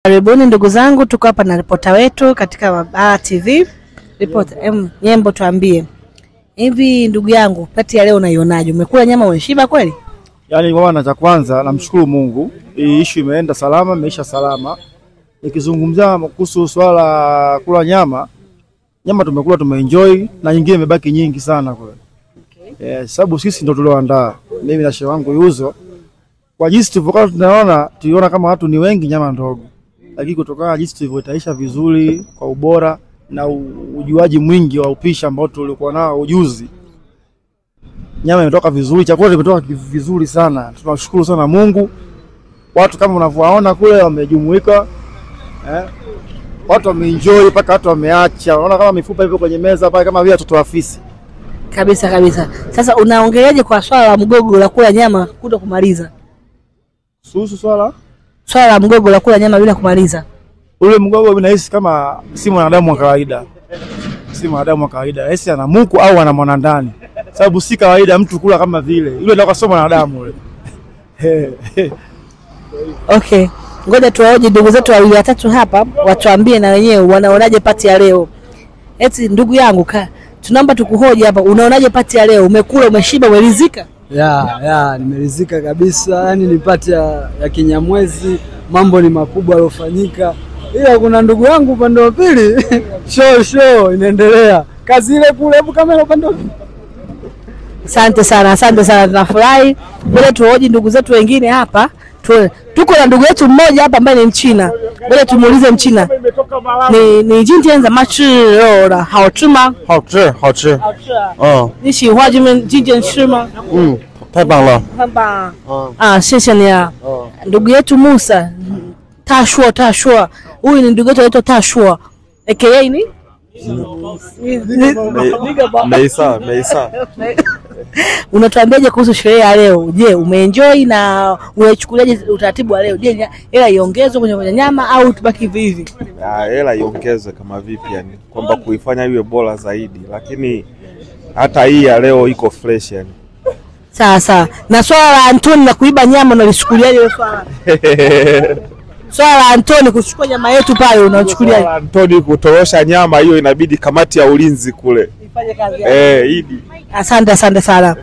Karibuni ndugu zangu, tuko hapa na ripota wetu katika Mabara TV. Ripota Nyembo, tuambie hivi ndugu yangu, pati ya leo unaionaje? Umekula nyama umeshiba kweli? Yaani bwana, cha kwanza namshukuru Mungu, hii issue imeenda salama, imeisha salama. Nikizungumzia kuhusu swala kula nyama, nyama tumekula, tumeenjoy na nyingine imebaki nyingi sana kweli. Okay. Sababu sisi ndo tulioandaa, mimi na shehe wangu Yuzo. Kwa jinsi tulivyokuwa tunaona, tuliona kama watu ni wengi, nyama ndogo. Lakini kutokana na jinsi tulivyotaisha vizuri kwa ubora na ujuaji mwingi wa upishi ambao tulikuwa nao ujuzi, nyama imetoka vizuri, chakula kimetoka vizuri sana. Tunashukuru sana Mungu. Watu kama unavyowaona kule wamejumuika, watu wameenjoy mpaka watu wameacha. Unaona kama mifupa ipo kwenye meza pale kama vile watoto wa fisi. Kabisa kabisa. Sasa unaongeleaje kwa swala la mgogo la kula nyama kuto kumaliza? Kuhusu swala la mgogo la kula nyama bila kumaliza. Ule mgogo mimi nahisi kama si mwanadamu wa kawaida. Si mwanadamu wa kawaida. Nahisi ana muku au ana mwanandani. Sababu si kawaida mtu kula kama vile. Yule ndio kasoma mwanadamu yule. Okay. Ngoja tuwaoje ndugu zetu wawili watatu hapa watuambie na wenyewe wanaonaje pati ya leo. Eti ndugu yangu tunaomba tukuhoje hapa, unaonaje pati ya leo? Umekula, umeshiba, umeridhika? Ya, nimeridhika kabisa. Yaani ni pati ya Kinyamwezi, mambo ni makubwa yalofanyika. Ila kuna ndugu yangu upande wa pili, show inaendelea. Kazi ile kule, hebu kamera upande wa pili. Asante sana, asante sana, tunafurahi. Ngoja tuhoji ndugu zetu wengine hapa. Tuko na ndugu yetu mmoja hapa ambaye ni Mchina. Ngoja tumuulize Mchina. Ni 今天怎么吃肉的？好吃吗？好吃，好吃。好吃啊。你喜欢今天吃吗？嗯，太棒了。很棒。啊，谢谢你啊。Ndugu yetu Musa, Tashua. Huyu ni ndugu yetu anaitwa Tashua. AKA ni? Meisa. Unatuambiaje kuhusu sherehe ya leo? Je, umeenjoy na unachukuliaje utaratibu wa leo? Je, hela iongezwe kwenye nyama au tubaki hivi hivi? Hela iongezwe kama vipi yani, kwamba kuifanya iwe bora zaidi, lakini hata hii ya leo iko fresh yani. Sawa sawa. Na swala la Antoni na kuiba nyama unalichukuliaje hilo swala? Swala la Antoni kuchukua nyama yetu pale unachukuliaje? Swala la Antoni kutorosha nyama hiyo inabidi kamati ya ulinzi kule ifanye kazi yake. Idi. Asante, asante sana.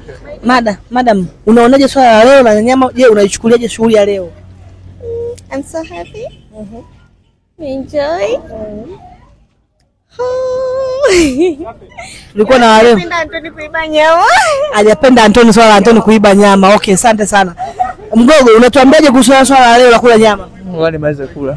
Madam, unaonaje swala la leo la nyama? Je, unaichukuliaje shughuli ya leo? I'm so happy. Enjoy. Tulikuwa na wale. Hajapenda Antoni kuiba nyama. Hajapenda Antoni swala la Antoni kuiba nyama. Okay, asante sana. Mgogo, unatuambiaje kuhusu swala la leo la kula nyama? Ngoja nimalize kula.